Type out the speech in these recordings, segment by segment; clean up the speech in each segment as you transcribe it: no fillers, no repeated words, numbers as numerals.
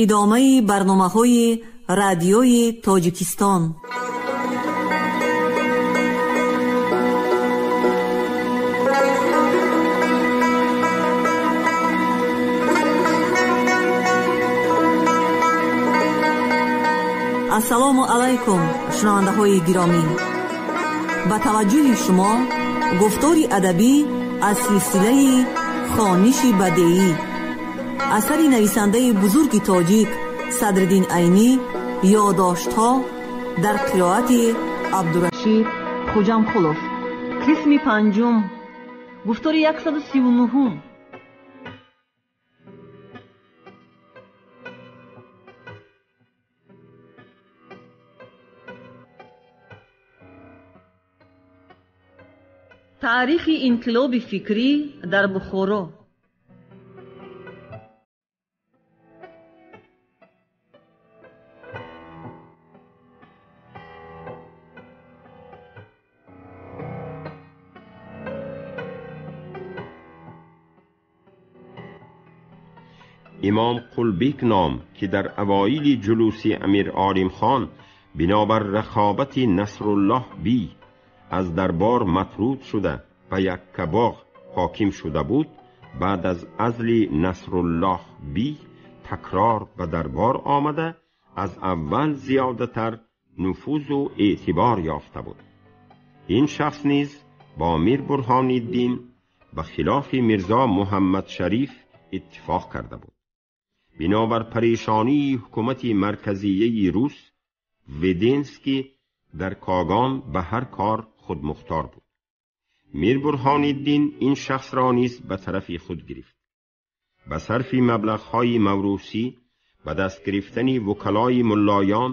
Идомаи барномаҳои радиои Тоҷикистон. Ассалому алайкум, шунавандаҳои гиромӣ. Ба таваҷҷӯҳи шумо гуфтори адабӣ аз силсилаи хониши бадеӣ, асари нависандаи бузурги тоҷик Садриддин Айнӣ, ёддоштҳо дар қироати Абдурашид Хуҷамқулов. Қисми панҷум, гуфтори 139. Таърихи инқилоби фикрӣ дар Бухоро. Имом Қулбек ном, ки дар авоили ҷулуси Амир Олимхон бинобар рақобати Насруллоҳ бий аз дарбор матруд шуда ба Яккабоғ ҳоким шуда буд, баъд аз азли Насруллоҳ бий такрор ба дарбор омада аз аввал зиёдатар нуфузу эътибор ёфта буд. Ин шахс низ бо Мир Бурҳониддин ба хилофи Мирзо Муҳаммад Шариф иттифоқ карда буд. Бинобар парешонии ҳукумати марказияи рус, Веденский дар Когон ба ҳар кор худмухтор буд. Мир Бурҳониддин ин шахсро низ ба тарафи худ гирифт. Ба сарфи маблағҳои маврусӣ, ба даст гирифтани вукалои муллоён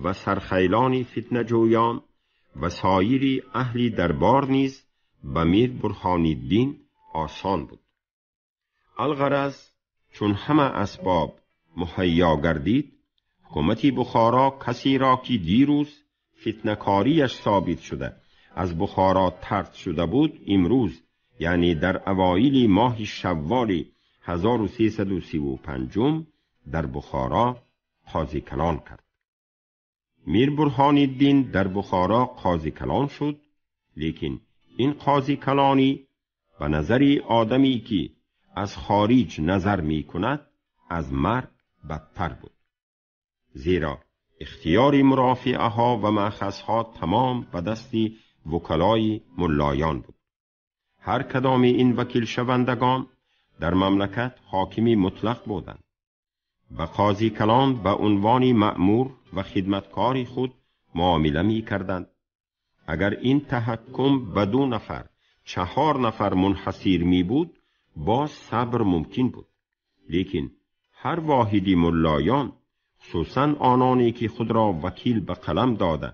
ва сархайлони фитнаҷӯён ва соири аҳли дарбор низ ба Мир Бурҳониддин осон буд. Алғараз, чун ҳама асбоб муҳайё гардид, ҳукумати Бухоро касеро ки дирӯз фитнакориаш собит шуда аз Бухоро тард шуда буд, имрӯз, яъне дар авоили моҳи шавволи 1335 дар Бухоро қози калон кард. Мир Бурҳониддин дар Бухоро қози калон шуд, лекин ин қози калонӣ ба назари одаме ки аз хориҷ назар мекунад аз марг бадтар буд. Зеро ихтиёри мурофиаҳо ва маъхазҳо тамом ба дасти вукалои муллоён буд. Ҳар кадоми ин вакилшавандагон дар мамлакат ҳокими мутлақ буданд. Ба қози калон ба унвони маъмур ва хидматкори худ муомила мекарданд. Агар ин таҳаккум ба 2 нафар, 4 нафар мунҳасир мебуд, боз сабр мумкин буд. Лекин ҳар воҳиди муллоён, хусусан ононе ки худро вакил ба қалам дода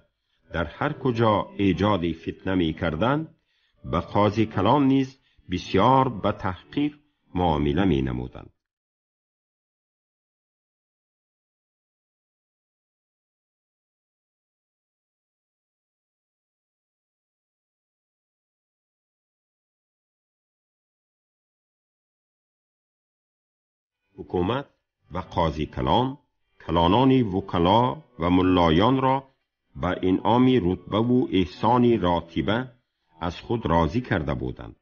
дар ҳар куҷо эҷоди фитна мекарданд, ба қози калон низ бисёр ба таҳқир муомила менамуданд. ҳукумат ва қози калон калонони вукало ва муллоёнро ба инъоми рутбаву эҳсони ротиба аз худ розӣ карда буданд,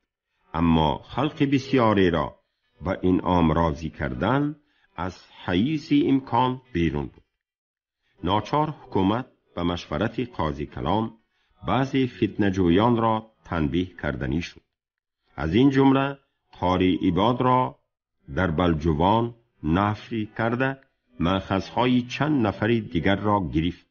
аммо халқи бисёреро ба инъом розӣ кардан аз ҳайзи имкон берун буд. Ночор ҳукумат ба машварати қози калон баъзе фитнаҷӯёнро танбеҳ карданӣ шуд. Аз ин ҷумла қори Ибодро дар Балҷувон нафӣ карда маъхазҳои чанд нафари дигарро гирифт.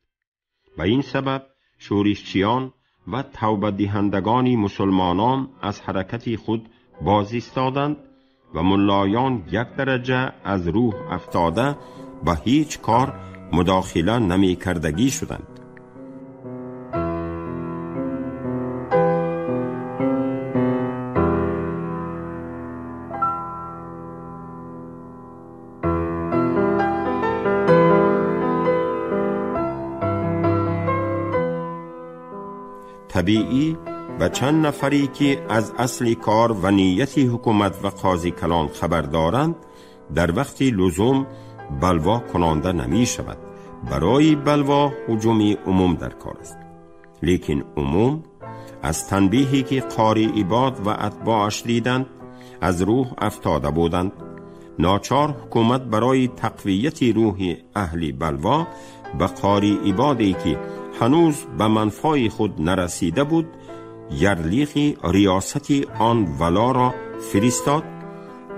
Ба ин сабаб шӯришчиён ва тавбадиҳандагони мусулмонон аз ҳаракати худ боз истоданд ва муллоён як дараҷа аз рӯҳ афтода ба ҳеҷ кор мудохила намекардагӣ шуданд. Табиӣ ба чанд нафаре ки аз асли кор ва нияти ҳукумат ва қози калон хабар доранд, дар вақти лузум بلوا کنانده نمی شود. برای بلوا هجوم عموم در کار است. لیکن عموم از تنبیهی که قاری عباد و اتباعش دیدند از روح افتاده بودند. ناچار حکومت برای تقویت روح اهل بلوا به قاری عبادی که هنوز به منفای خود نرسیده بود یرلیق ریاست آن ولا را فرستاد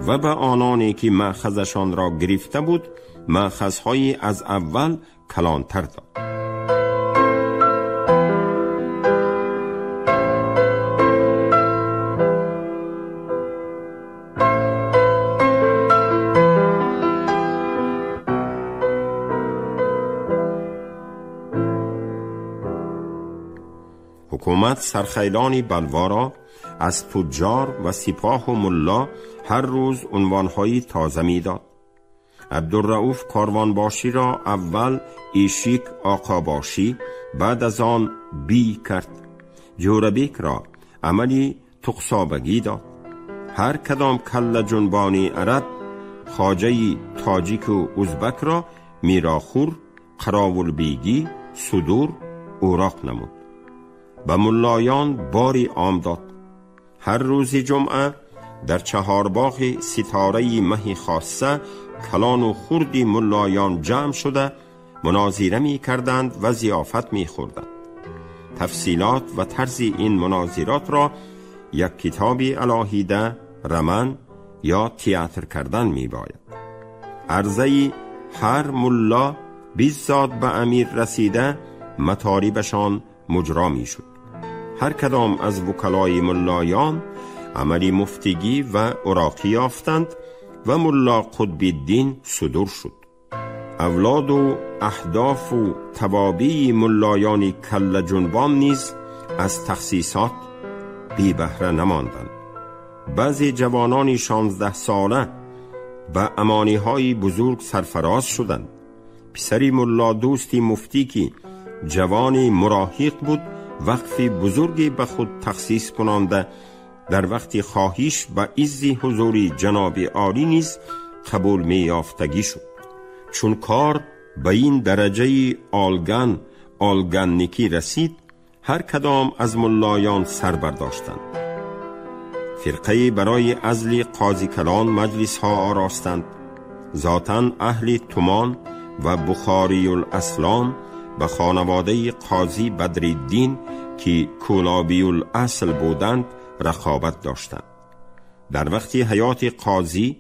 و به آنانی که مأخذشان را گرفته بود مأخذهای از اول کلانتر داد. حکومت سرخیلان بلوا را از تجار و سپاه و ملا هر روز عنوانهای تازه می داد. عبدالرؤوف کاروانباشی را اول ایشیک آقاباشی، بعد از آن بی کرد. جوربیک را عملی تقصابگی داد. هر کدام کل جنبانی عرب، خواجه تاجیک و ازبک را میراخور، قراول بیگی، صدور، اوراق نمود. به ملایان باری عام داد. هر روز جمعه در چهارباغ ستاره مه خاصه کلان و خردی ملایان جمع شده مناظره می کردند و ضیافت می خوردند. تفصیلات و طرز این مناظرات را یک کتابی علاهیده رمن یا تئاتر کردن می باید. عرضه هر ملا 20 زاد به امیر رسیده مطالبشان مجرا می شد. هر کدام از وکلای ملایان عملی مفتگی و عراقی یافتند و ملا قطب الدین صدور شد. اولاد و اهداف و توابع ملایان کله جنبان نیز از تخصیصات بی بهره نماندند. بعضی جوانان 16 ساله به امانی‌های بزرگ سرفراز شدند. پسری ملا دوستی مفتی که جوانی مراهق بود وقف بزرگی به خود تخصیص کننده در وقت خواهش به عز حضور جناب عالی نیز قبول می یافتگی شد. چون کار به این درجه آلگن آلگنیکی رسید، هر کدام از ملایان سر برداشتند. فرقه برای عزل قاضی کلان مجلس ها آراستند. ذاتاً اهل تومان و بخاری الاسلام به خانواده قاضی بدرالدین که کولابی الاصل بودند رقابت داشتند. در وقت حیات قاضی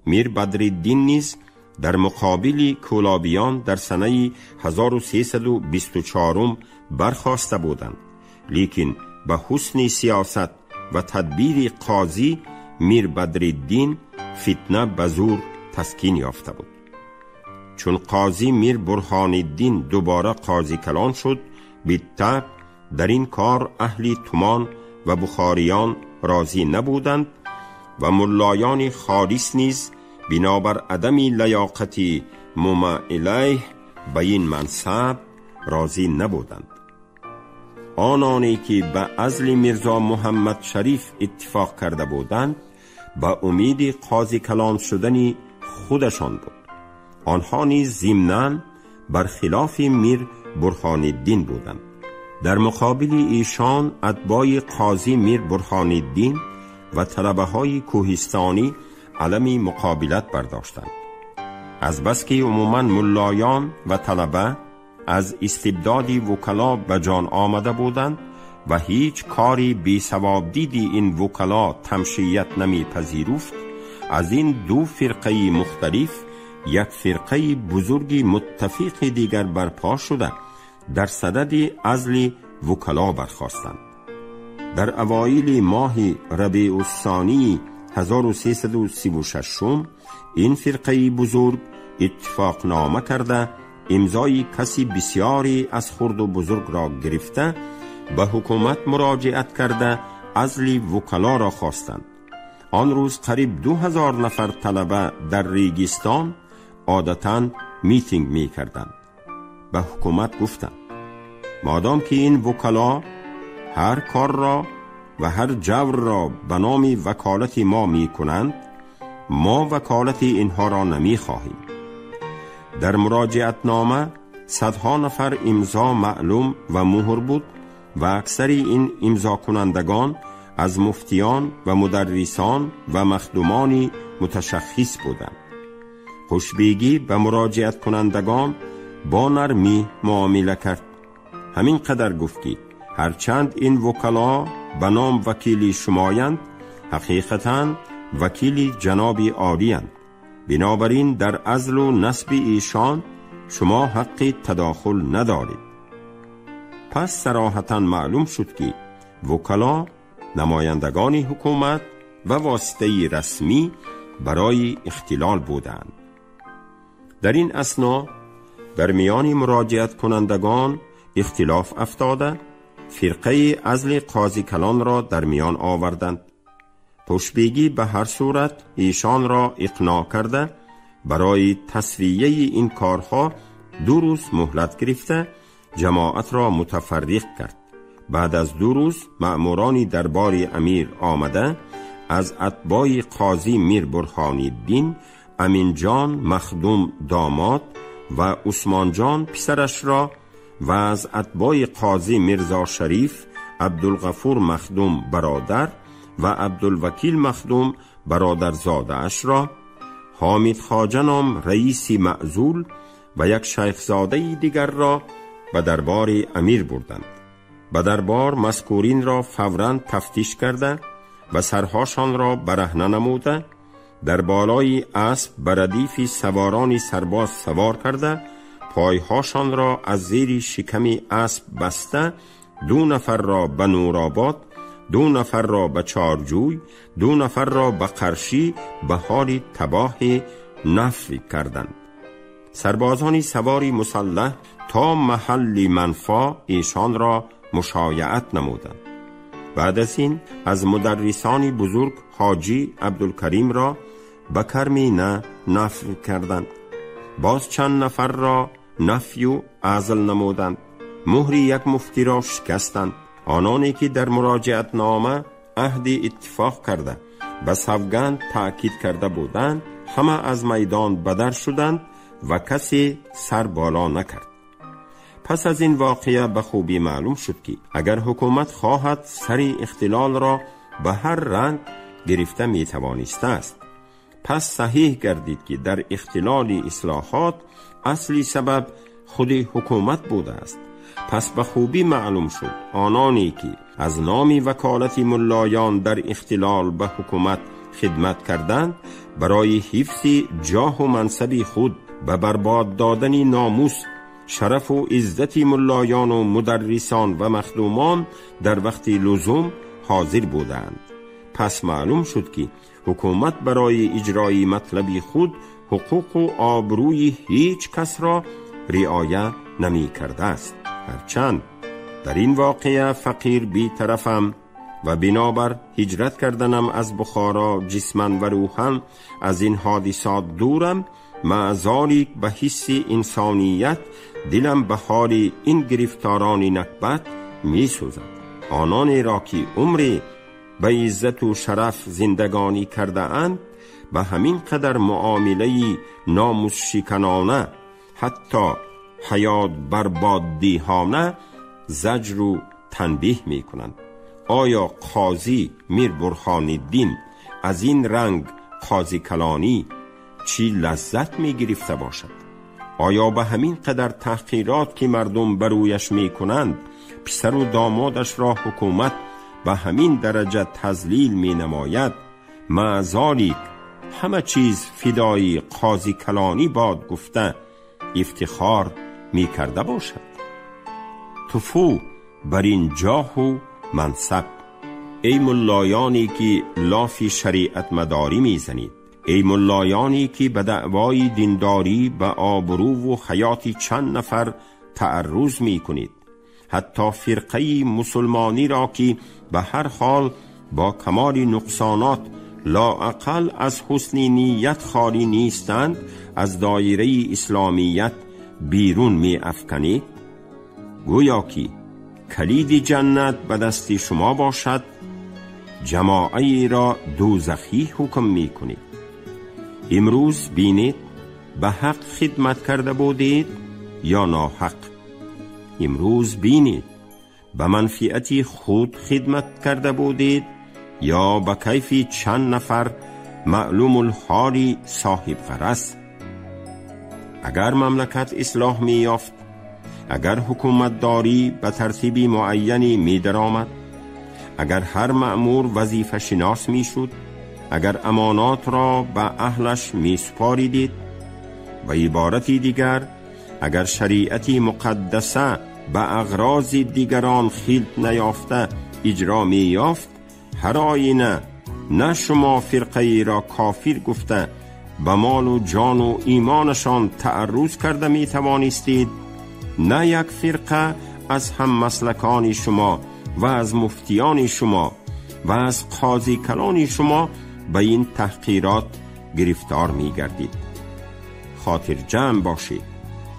میر بدرالدین نیز در مقابل کولابیان در سنه 1324 برخاسته بودند، لیکن به حسن سیاست و تدبیر قاضی میر بدرالدین فتنه به زور تسکین یافته بود. چون قاضی میر برهان الدین دوباره قاضی کلان شد، بالطبع در این کار اهل تومان و بخاریان راضی نبودند و ملایان خالص نیز بنابر عدم لیاقت مما الیه به این منصب راضی نبودند. آنانی که به عزل میرزا محمد شریف اتفاق کرده بودند به امید قاضی کلان شدن خودشان بود. آنها نیز ضمناً برخلاف میر برهان الدین بودند. در مقابل ایشان اتباع قاضی میر برهان الدین و طلبه های کوهستانی علم مقابلت برداشتند. از بس که عموماً ملایان و طلبه از استبداد وکلا به جان آمده بودند و هیچ کاری بی ثواب دیدی این وکلا تمشیت نمی پذیرفت، از این دو فرقه مختلف یک فرقه بزرگی متفق دیگر برپا شده در صدد عزل وکلا برخاستند. در اوایل ماه ربیع الثانی 1336 این فرقه بزرگ اتفاق نامه کرده امضای کسی بسیاری از خرد و بزرگ را گرفته به حکومت مراجعت کرده عزل وکلا را خواستند. آن روز قریب 2000 نفر طلبه در ریگستان عادتاً میتینگ می کردند. به حکومت گفتند مادام که این وکلا هر کار را و هر جور را به نام وکالت ما می کنند، ما وکالت اینها را نمی خواهیم. در مراجعتنامه صدها نفر امضا معلوم و مهر بود و اکثر این امضا کنندگان از مفتیان و مدرسان و مخدومانی متشخص بودند. خوشبیگی به مراجعت کنندگان با نرمی معامله کرد. همین قدر گفت که هرچند این وکلا به نام وکیلی شمایند، حقیقتاً وکیل جناب عالی‌اند. بنابراین در عزل و نصب ایشان شما حق تداخل ندارید. پس صراحتاً معلوم شد که وکلا نمایندگان حکومت و واسطه رسمی برای اختلال بودند. در این اثنا در میان مراجعت کنندگان اختلاف افتاده، فرقه عزل قاضی کلان را در میان آوردند. خوشبیگی به هر صورت ایشان را اقناع کرده برای تصفیه این کارها 2 روز مهلت گرفته جماعت را متفرق کرد. بعد از 2 روز مأموران دربار امیر آمده از اتباع قاضی میر برهان الدین، امین جان مخدوم داماد و عثمان جان پسرش را و از اتباع قاضی میرزا شریف، عبدالغفور مخدوم برادر و عبدالوکیل مخدوم برادرزاده اش را، حامد خواجه نام رئیس معزول و یک شیخزاده دیگر را به دربار امیر بردند. به دربار مذکورین را فوراً تفتیش کرده و سرهاشان را برهنه نموده، در بالای اسب به ردیف سواران سرباز سوار کرده، پایهاشان را از زیر شکم اسب بسته، 2 نفر را به نورآباد، 2 نفر را به چارجوی، 2 نفر را به قرشی به حال تباه نفی کردند. سربازان سواری مسلح تا محل منفا ایشان را مشایعت نمودند. بعد از این از مدرسان بزرگ حاجی عبدالکریم را به کرمینه نفی کردند. باز چند نفر را نفی و عزل نمودند. مهر یک مفتی را شکستند. آنانی که در مراجعت نامه عهد اتفاق کرده به سوگند تأکید کرده بودند، همه از میدان بدر شدند و کسی سر بالا نکرد. پس از این واقعه به خوبی معلوم شد که اگر حکومت خواهد سر اختلال را به هر رنگ گرفته می توانسته است. پس صحیح گردید که در اختلال اصلاحات اصلی سبب خود حکومت بوده است. پس به خوبی معلوم شد آنانی که از نام وکالت ملایان در اختلال به حکومت خدمت کردند، برای حفظ جاه و منصب خود به برباد دادن ناموس، شرف و عزت ملایان و مدرسان و مخدومان در وقت لزوم حاضر بودند. پس معلوم شد که حکومت برای اجرای مطلب خود حقوق و آبروی هیچ کس را رعایت نمی کرده است. هرچند در این واقعه فقیر بی طرفم و بنابر هجرت کردنم از بخارا جسما و روحا از این حادثات دورم، معذالی به حس انسانیت دلم به حال این گرفتاران نکبت می سوزد. آنانی را که عمری به عزت و شرف زندگانی کرده اند، به همین قدر معامله ناموس شکنانه، حتی حیات برباد دیهانه زجر و تنبیه می کنند. آیا قاضی میر برهان الدین از این رنگ قاضی کلانی چی لذت می گرفته باشد؟ آیا به همین قدر تحقیرات که مردم برویش می کنند، پسر و دامادش را حکومت به همین درجه تذلیل می نماید؟ معذالیک همه چیز فدای قاضی کلانی باد گفته افتخار می کرده باشد. تفو بر این جاه و منصب. ای ملایانی که لاف شریعت مداری می زنید، ای ملایانی که به دعوای دینداری به آبرو و حیات چند نفر تعرض می کنید، حتی فرقه مسلمانی را که به هر حال با کمال نقصانات لااقل از حسن نیت خالی نیستند، از دایره اسلامیت بیرون می افکنید. گویا که کلید جنت به دست شما باشد، جماعی را دوزخی حکم می کنید. امروز بینید به حق خدمت کرده بودید یا ناحق؟ امروز بینید به منفعت خود خدمت کرده بودید یا به کیف چند نفر معلوم الحال صاحب غرض؟ اگر مملکت اصلاح می یافت، اگر حکومت داری به ترتیب معینی می درآمد، اگر هر مأمور وظیفه شناس می شد، اگر امانات را به اهلش می سپاریدید، و عبارتی دیگر اگر شریعت مقدسه به اغراض دیگران خلط نیافته اجرا می یافت، هر آینه نه شما فرقه را کافر گفته به مال و جان و ایمانشان تعرض کرده می توانستید، نه یک فرقه از هم مسلکان شما و از مفتیان شما و از قاضی کلان شما به این تحقیرات گرفتار می گردید. خاطر جمع باشید،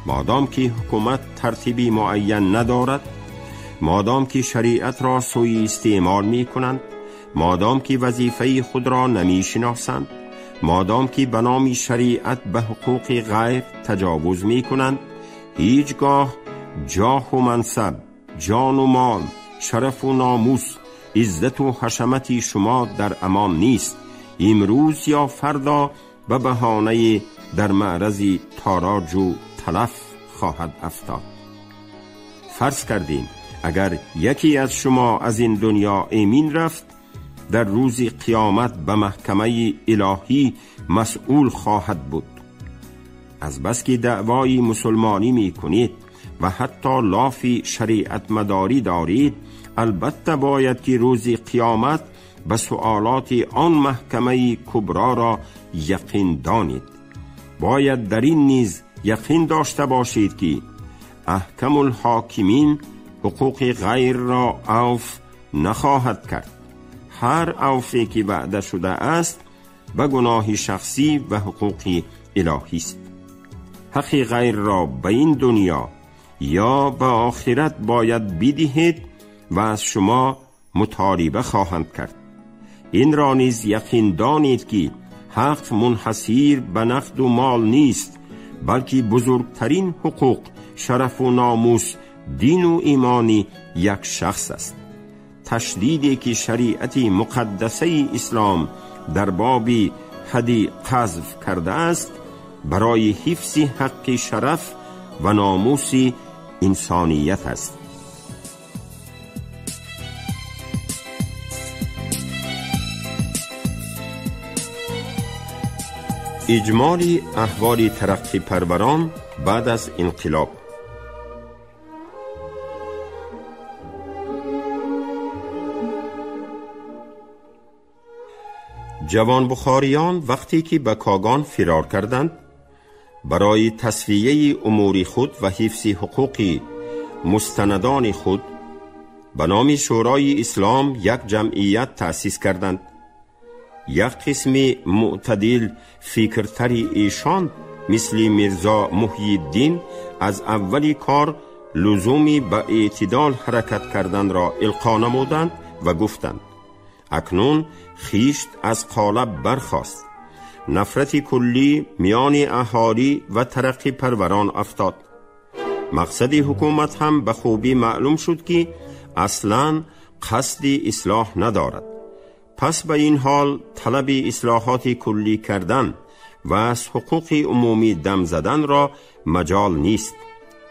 مادام که حکومت ترتیبی معین ندارد، مادام که شریعت را سوی استعمال می کنند، مادام که وظیفه خود را نمی شناسند، مادام که به نام شریعت به حقوق غیر تجاوز می کنند، هیچگاه جاه و منصب، جان و مال، شرف و ناموس، عزت و حشمت شما در امان نیست. امروز یا فردا به بهانه در معرض تاراج و تلف خواهد افتاد. فرض کردیم اگر یکی از شما از این دنیا ایمین رفت، در روز قیامت به محکمه الهی مسئول خواهد بود. از بس که دعوای مسلمانی می کنید و حتی لاف شریعت مداری دارید، البته باید که روز قیامت به سؤالات آن محکمه کبرا را یقین دانید. باید در این نیز یقین داشته باشید که احکم الحاکمین حقوق غیر را عفو نخواهد کرد. هر عفوی که وعده شده است به گناه شخصی و حقوق الهی است. حق غیر را به این دنیا یا به آخرت باید بدهید و از شما مطالبه خواهند کرد. این را نیز یقین دانید که حق منحصر به نقد و مال نیست، بلکه بزرگترین حقوق شرف و ناموس، دین و ایمان یک شخص است. تشدیدی که شریعت مقدسه اسلام در باب حد قذف کرده است، برای حفظ حق شرف و ناموس انسانیت است. اجمالی احوال ترقی پروران بعد از انقلاب. جوان بخاریان وقتی که به کاغان فرار کردند، برای تصفیه امور خود و حفظ حقوق مستندان خود به نام شورای اسلام یک جمعیت تأسیس کردند. یک قسم معتدل فکرتری ایشان مثل میرزا محی الدین از اولی کار لزومی به اعتدال حرکت کردن را القا نمودند و گفتند اکنون خیشت از قالب برخاست. نفرت کلی میان اهالی و ترقی پروران افتاد. مقصد حکومت هم به خوبی معلوم شد که اصلاً قصد اصلاح ندارد. پس به این حال طلب اصلاحات کلی کردن و از حقوق عمومی دم زدن را مجال نیست،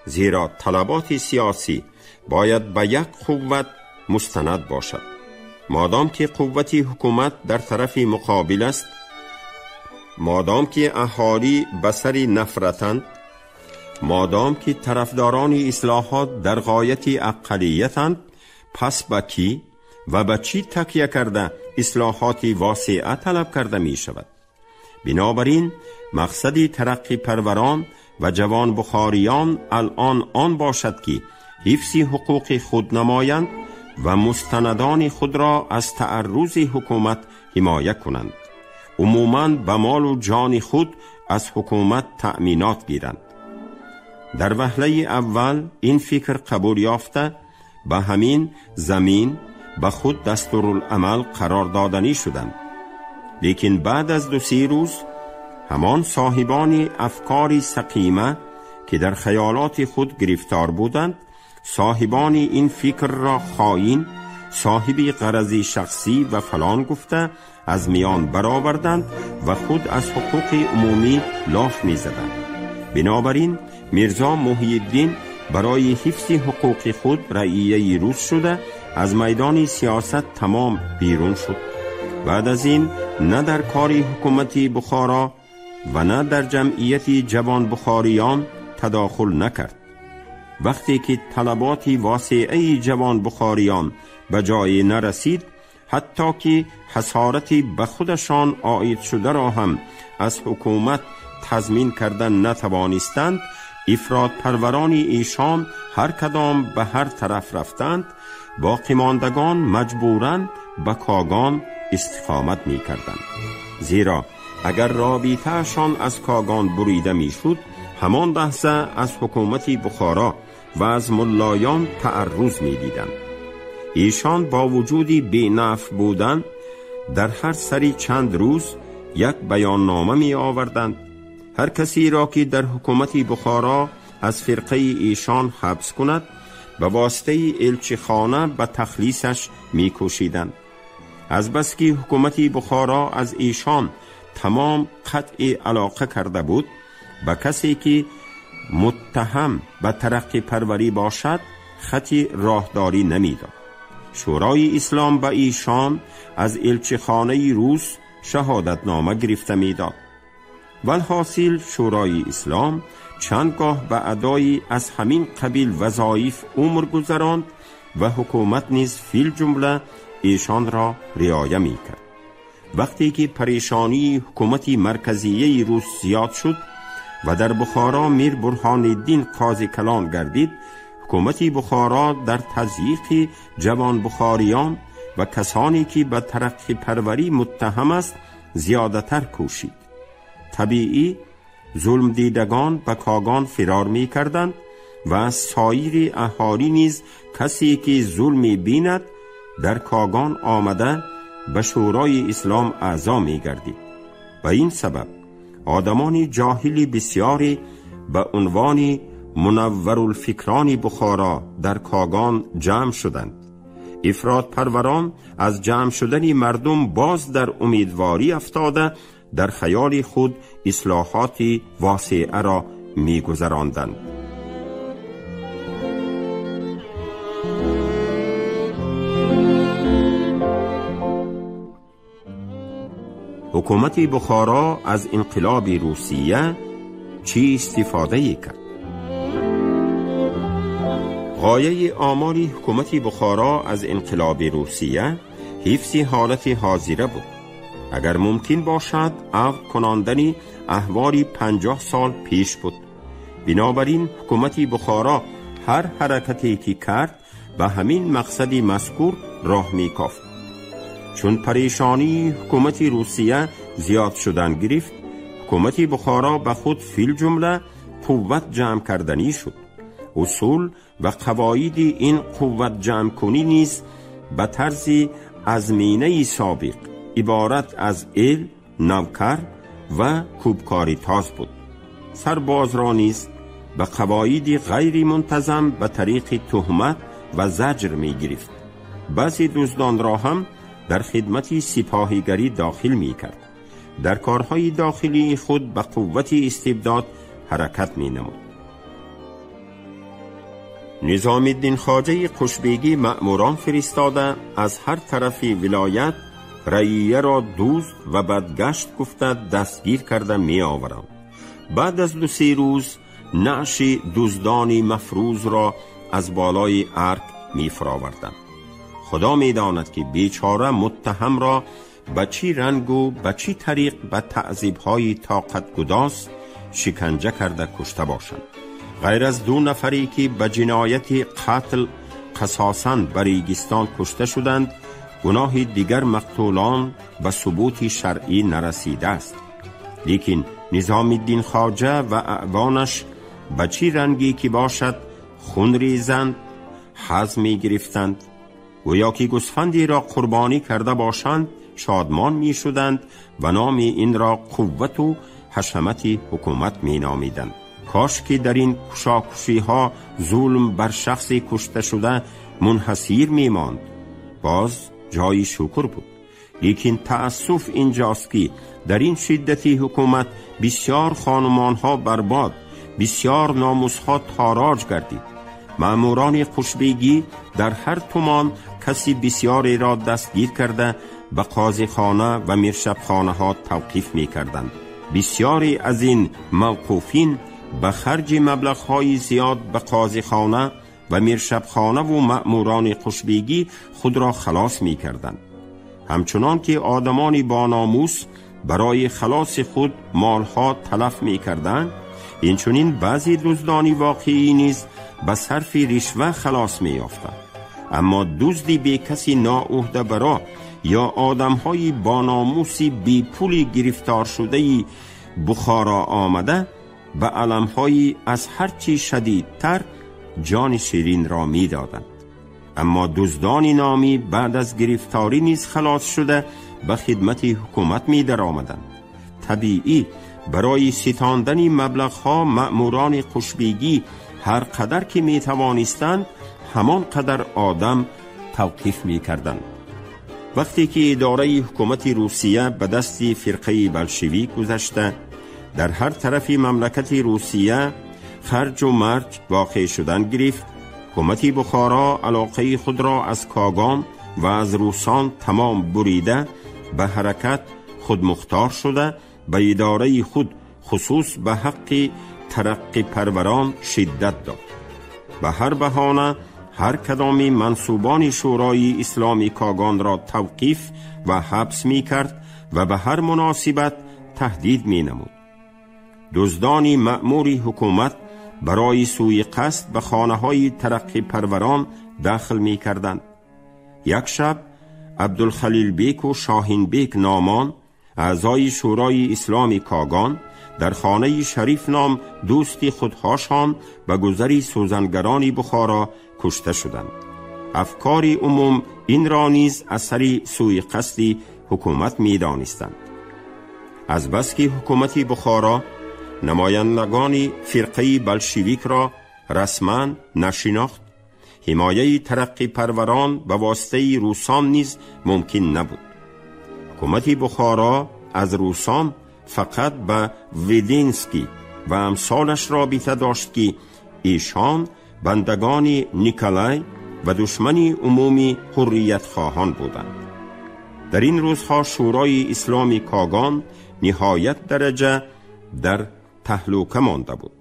زیرا طلبات سیاسی باید به یک قوت مستند باشد. مادام که قوت حکومت در طرف مقابل است، مادام که اهالی به سر نفرتند، مادام که طرفداران اصلاحات در غایت اقلیتند، پس به کی و به چی تکیه کرده اصلاحات واسعه طلب کرده می شود؟ بنابراین مقصد ترقی پروران و جوان بخاریان الان آن باشد که حفظ حقوق خود نمایند و مستندان خود را از تعرض حکومت حمایت کنند. عموماً به مال و جان خود از حکومت تأمینات گیرند. در وهله اول این فکر قبول یافته به همین زمین به خود دستورالعمل قرار دادنی شدند. لیکن بعد از 2-3 روز ҳамон соҳибони афкори сақима ки дар хаёлоти худ гирифтор буданд, соҳибони ин фикрро хоин, соҳиби ғарази шахсӣ ва фалон гуфта аз миён бароварданд ва худ аз ҳуқуқи умумӣ لاف می‌زدند. بنابراین میرزا محی‌الدین برای حفظ حقوق خود رعیه روس شده از میدان سیاست تمام بیرون شد. بعد از این نه در کار حکومتی بخارا و نه در جمعیت جوان بخاریان تداخل نکرد. وقتی که طلبات واسعه جوان بخاریان به جای نرسید، حتی که حسارتی به خودشان عاید شده را هم از حکومت تضمین کردن نتوانستند، افراد پروران ایشان هر کدام به هر طرف رفتند، باقی ماندگان مجبوراً به کاغان استقامت می کردند. زیرا اگر رابطه‌شان از کاغان بریده می شد، همان لحظه از حکومت بخارا و از ملایان تعرض می دیدند. ایشان با وجود بی‌نفع بودن در هر سری چند روز یک بیاننامه می آوردند. هر کسی را که در حکومت بخارا از فرقه ایشان حبس کند، به واسطه الچی خانه به تخلیصش می کوشیدند. از بس که حکومت بخارا از ایشان تمام قطع علاقه کرده بود، به کسی که متهم به ترقی پروری باشد خط راهداری نمیداد. شورای اسلام به ایشان از الچی خانه روس شهادتنامه گرفته میداد. والحاصل شورای اسلام چندگاه به ادای از همین قبیل وظایف عمر گذراند و حکومت نیز فی الجمله ایشان را رعایه میکرد. وقتی که پریشانی حکومت مرکزیه روس زیاد شد و در بخارا میر برهان الدین قاضی کلان گردید، حکومت بخارا در تضییق جوان بخاریان و کسانی که به ترقی پروری متهم است زیادتر کوشید. طبیعی ظلم دیدگان به کاغان فرار می کردند و سایر اهالی نیز کسی که ظلمی بیند در کاغان آمده به شورای اسلام اعضا می گردید. به این سبب آدمان جاهل بسیاری به عنوان منورالفکران بخارا در کاغان جمع شدند. افراد پروران از جمع شدن مردم باز در امیدواری افتاده در خیال خود اصلاحات واسعه را می‌گذراندند. حکومت بخارا از انقلاب روسیه چی استفاده کرد؟ غایه آمال حکومت بخارا از انقلاب روسیه حفظ حالت حاضره بود. اگر ممکن باشد عقد کناندن احوال 50 سال پیش بود. بنابراین حکومت بخارا هر حرکتی که کرد به همین مقصد مذکور راه میکافت. چون پریشانی حکومت روسیه زیاد شدن گرفت، حکومت بخارا به خود فی الجمله قوت جمع کردنی شد. اصول و قواعد این قوت جمع کنی نیز به طرز ازمینه سابق عبارت از ایل، نوکر و کوبکاری تاز بود. سرباز را نیز به قواعد غیر منتظم به طریق تهمت و زجر می گرفت. بعضی دزدان را هم در خدمت سپاهیگری داخل می کرد. در کارهای داخلی خود به قوت استبداد حرکت می نمود. نظام الدین خواجه قشبیگی مأموران فرستاده از هر طرف ولایت رعیه را دوست و بدگشت گفته دستگیر کرده می آورند. بعد از 2-3 روز نعش دزدان مفروض را از بالای ارگ می فراوردند. خدا می داند که بیچاره متهم را به چی رنگ و به چی طریق به تعذیب‌های طاقت گداز شکنجه کرده کشته باشند. غیر از 2 نفری که به جنایت قتل قصاصاً بر ریگستان کشته شدند، گناه دیگر مقتولان به ثبوت شرعی نرسیده است. لیکن نظام الدین خواجه و اعوانش به چی رنگی که باشد خون ریزند، حظ می گرفتند. گویا که گوسفندی را قربانی کرده باشند شادمان می شدند و نام این را قوت و ҳашамати ҳукумат меномиданд. Кош ки дар ин кушокушиҳо зулм бар шахси кушташуда мунҳасир мемонд, боз ҷои шукр буд. Лекин таассуф инҷост ки дар ин шиддати ҳукумат бисёр хонумонҳо барбод, бисёр номусҳо тороҷ гардид. Маъмурони қушбегӣ дар ҳар тумон каси бисёреро дастгир карда ба қозихона ва миршабхонаҳо тавқиф мекарданд. Бисёре аз ин мавқуфин ба харҷи маблағҳои зиёд ба қозихона ва миршабхонаву маъмурони қушбегӣ худро халос мекарданд. Ҳамчунон ки одамони бономус барои халоси худ молҳо талаф мекарданд, инчунин баъзе дуздони воқеӣ низ ба сарфи ришва халос меёфтанд. Аммо дузди бекаси ноуҳдабаро ё одамҳои бономуси бепули гирифторшудаи Бухоро омада ба аламҳои аз ҳар чӣ шадидтар ҷони ширинро медоданд. Аммо дуздони номӣ баъд аз гирифторӣ низ халос шуда ба хидмати ҳукумат медаромаданд. Табиӣ барои ситондани маблағҳо маъмурони қушбегӣ ҳар қадар ки метавонистанд ҳамон қадар одам тавқиф мекарданд. Вақте ки идораи ҳукумати Русия ба дасти фирқаи болшевик гузашта, дар ҳар тарафи мамлакати Русия харҷу марҷ воқеъ шудан гирифт, ҳукумати Бухоро алоқаи худро аз Когон ва аз русон тамом бурида ба ҳаракат худмухтор шуда ба идораи худ хусус ба ҳаққи тараққипарварон шиддат дод. Ба ҳар баҳона ҳар кадоми мансубони Шӯрои Исломи Когонро тавқиф ва ҳабс мекард ва ба ҳар муносибат таҳдид менамуд. Дуздони маъмури ҳукумат барои сӯи қасд ба хонаҳои тараққипарварон дахл мекарданд. Як шаб Абдулхалилбеку Шоҳинбек номон аъзои Шӯрои Исломи Когон дар хонаи Шариф ном дӯсти худҳошон ба гузари сӯзангарони Бухоро кушта шуданд. Афкори умум инро низ асари сӯи қасди ҳукумат медонистанд. Аз бас ки ҳукумати Бухоро намояндагони фирқаи болшевикро расман нашинохт, ҳимояи тараққипарварон ба воситаи русон низ мумкин набуд. Ҳукумати Бухоро аз русон фақат ба Веденский ва амсолаш робита дошт ки эшон бандагони Николай ва душмани умуми ҳурриятхоҳон буданд. Дар ин рӯзҳо Шӯрои Исломи Когон ниҳоят дараҷа дар таҳлука монда буд.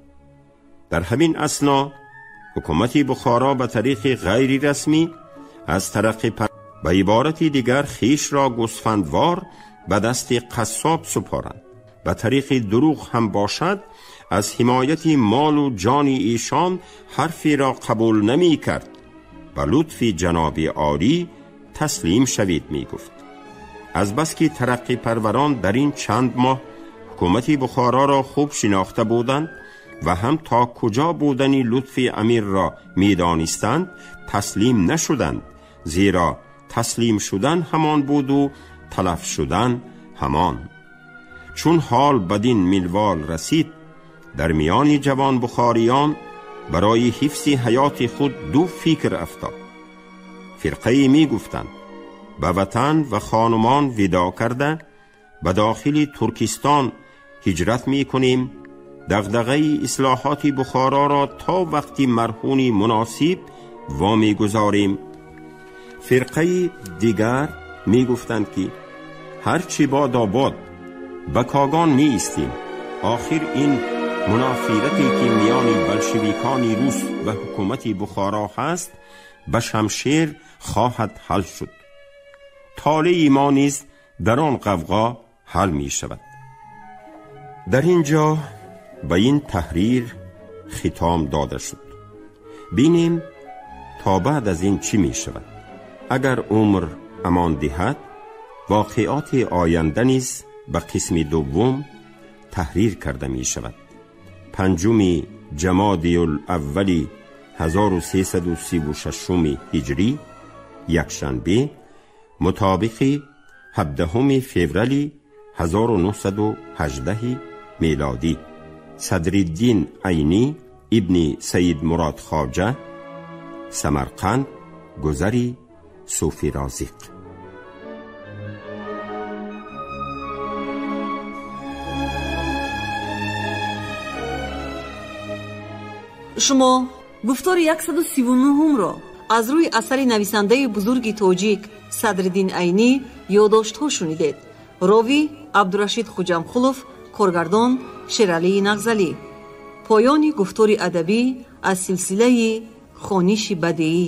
Дар ҳамин асно ҳукумати Бухоро ба тариқи ғайрирасмӣ аз тараққи ба иборати дигар хешро гӯсфандвор ба дасти қассоб супоранд. Ба тариқи дурӯғ ҳам бошад, аз ҳимояти молу ҷони эшон ҳарферо қабул намекард. Ба лутфи ҷаноби олӣ таслим шавед мегуфт. Аз бас ки тараққипарварон дар ин чанд моҳ ҳукумати Бухороро хуб шинохта буданд ва ҳам то куҷо будани лутфи амирро медонистанд, таслим нашуданд, зеро таслим шудан ҳамон буду талаф шудан ҳамон. Чун ҳол бадин минвол расид, дар миёни ҷавон бухориён барои ҳифзи ҳаёти худ ду фикр афтод. Фирқае мегуфтанд ба ватан ва хонумон видо карда ба дохили Туркистон ҳиҷрат мекунем, дағдағаи ислоҳоти Бухороро то вақти марҳуни муносиб вомегузорем. Фирқаи дигар мегуфтанд ки ҳарчи бодобод ба Когон меистем, охир ин мунофирате ки миёни болшевикони рус ва ҳукумати Бухоро ҳаст ба шамшер хоҳад ҳал шуд. Толеи мо низ дар он қавға ҳал мешавад. Дар ин ҷо ба ин таҳрир хитом дода шуд. Бинем то баъд аз ин чӣ мешавад. Агар умр амон диҳад, воқеоти оянда низ ба қисми дуввум таҳрир карда мешавад. 5 ҷамодиул аввали 1336 ҳиҷрӣ, якшанбе, мутобиқи 17 феврали 1918 мелодӣ. Садриддин Айнӣ ибни Саид Мурод Хоҷа, Самарқанд, гузари Суфи Розиқ. Шумо гуфтори 139-ро аз рӯи асари нависандаи бузурги тоҷик Садриддин Айнӣ ёддоштҳо шунидед. Ровӣ Абдурашид Хуҷамхулов, коргардон Шералии Нағзалӣ. Поёни гуфтори адабӣ аз силсилаи хониши бадеӣ.